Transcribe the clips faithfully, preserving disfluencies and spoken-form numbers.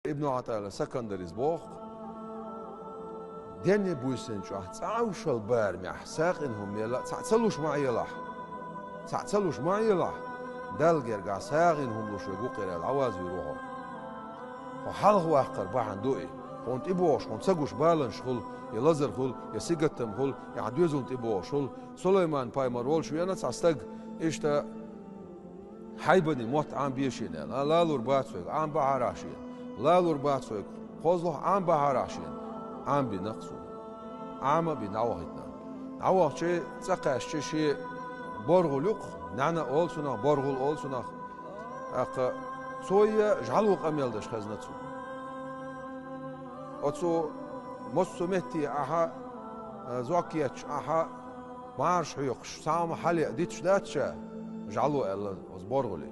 Ибн ГӀатаилла Сакандарис боху, денна буьйсанна чохь цхьа Ӏовшал барамехь сагӀина хӀума мела а цхьаъ ца луш ма Ӏелахь. Цхьаъ ца луш ма Ӏелахь, Далла гергахь сагӀина хӀума луш верг ву-кх аьлла, дӀавазвийр ву хьо. Хьо хьалха ваккхар бахьана ду и. Хьуна тӀебогӀуш, хьуна ца гуш баланаш хуьлу, я лазар хуьлу, я сингаттам хуьлу, я хьан доьзална тӀебогӀуш хуьлу. Сулайман-пайхамар волуш веана цхьа стаг, иштта хьайбанийн мотт Ӏамбе шена аьлла. А, лалур бац вайга, Ӏамбахьара шена. Лалур бац вайга, кхозлагӀа Ӏамбахьара шена. Ӏамбина-кх цо. Ӏама а бина, дӀавахийтина. ДӀавахча, цӀа кхаьчча, шен боргӀула ю-кх, нана олу цунах, боргӀула олу цунах. ТӀаккха цо а жӀало къамел деш хезна цунна. Оцу массо а метте ахьа, а, зок етташ ахьа, марша хьоькхуш, цхьа хӀума хьалеа диташ дац ша, жӀало аьлла оцу боргӀуле.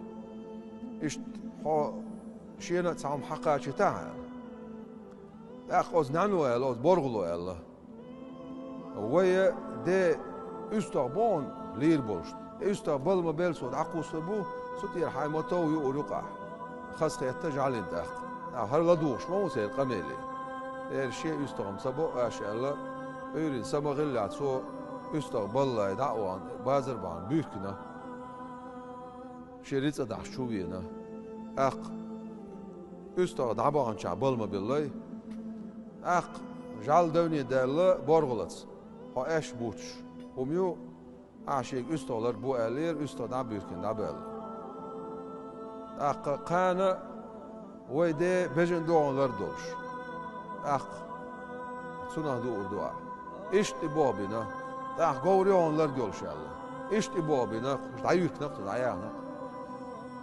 Иштта хьо шена а цхьа хӀума хьакхачийтахьа аьлла. ТӀаккха оцу нанно аьлла, оцу боргӀуло аьлла: «Вай ден уьстагӀ бу хьуна лийр болуш. И уьстагӀ бала ма-белла цо дӀакхуссур бу, цу тӀера хьайн ма-тов юур ю-кх ахь». Хазахетта жӀалина тӀаккха. ТӀаккха хӀара ладугӀуш ма ву церан къамеле. Эр шен уьстагӀ-м ца бо аша аьлла, Ӏуьйранна са ма-хиллехь, цо уьстагӀ баллалц дӀа а вахана, базар бахьана буьркина. Шен рицкъа дахьаш чу вена. ТӀаккха уьстагӀ дӀабаханчохь бала ма-беллай. ТӀаккха жӀаьла давне даьлла боргӀалаца. Хьо аьшпаш буьттуш хӀума ю, ахьа шега уьстагӀ ларбо аьллера, уьстагӀ дӀа а буьркина дӀабаьлла. ТӀаккха кхана вай ден бежана догӀана лардолуш. ТӀаккха цунах дуур ду ахь. Иштта и боху бина, тӀаккха говр йогӀана ларг йолуш аьлла. Иштта и боху бина, дӀаюьркина-кх цо, дӀаяхна-кх.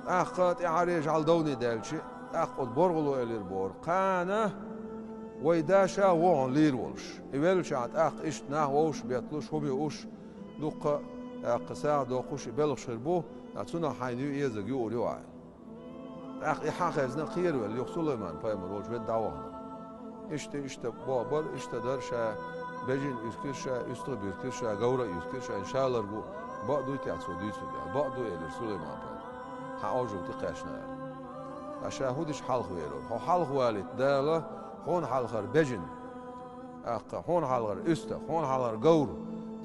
ТӀаккха тӀаьххьара жӀаьла довне даьлча, тӀаккха оцу боргӀуло элира боху: «Кхана вай да ша ву хьуна лийр волуш. И веллачохь тӀаккха иштта нах вовшах бетталуш, хӀума юуш, дуккха а тӀаккха сагӀа доккхуш и белхаш хир бу, ткъа цунах хьайна юй езарг юур ю ахь». ТӀаккха и хьан хезна кхеравелла, юха Сулайман-пайхамар волчу ведда дӀавахана. Иштта, иштта боху бара, иштта дара, ша бежана уьркира, ша уьстагӀ буьркира, ша говра а юьркира, шайна ша ларбо, бакъ дуй те цо дуьйцург аьлла. «Бакъ ду», — элира Сулайман-пайхамар. «Хьан Ӏожалла тӀекхаьчна», — аьлла. Ткъа ша хӀун дича хьалха верора? Хьо хьалха валийта Дала хьуна хьалхара бежана, тӀаккха хьуна хьалхара уьстагӀ, хьуна хьалхара говр,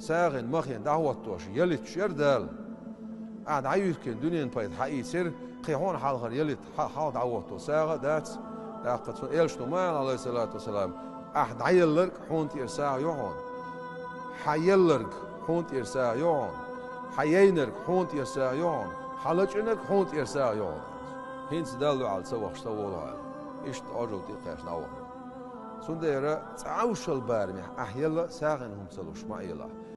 сагӀина, махина дӀахӀоттош ялийтуш яра Дала. Ахьа дӀаюьркина дуьненан пайда хьаийцира, кхин хьуна хьалхара ялийта хьа-, хьалха дӀахӀотто сагӀа а дац. ТӀаккха цу элчано ма аьлла, Ӏалайхиссалату вассалам: «Ахьа дӀаелларг хьуна тӀера сагӀа ю хьуна. Хьан елларг хьуна тӀера сагӀа ю хьуна. Хьан яйнарг хьуна тӀера сагӀа ю хьуна. Хьан лачкъинарг хьуна тӀера сагӀа ю хьуна. ХӀинца Далла дуьхьал ца вахча ца волу хьуна». Иштта Ӏожалла тӀекхаьчна дӀавахана. Цундела цкъа Ӏовшал барамехь ахь елла а сагӀина хӀума ца луш ма Ӏелахь.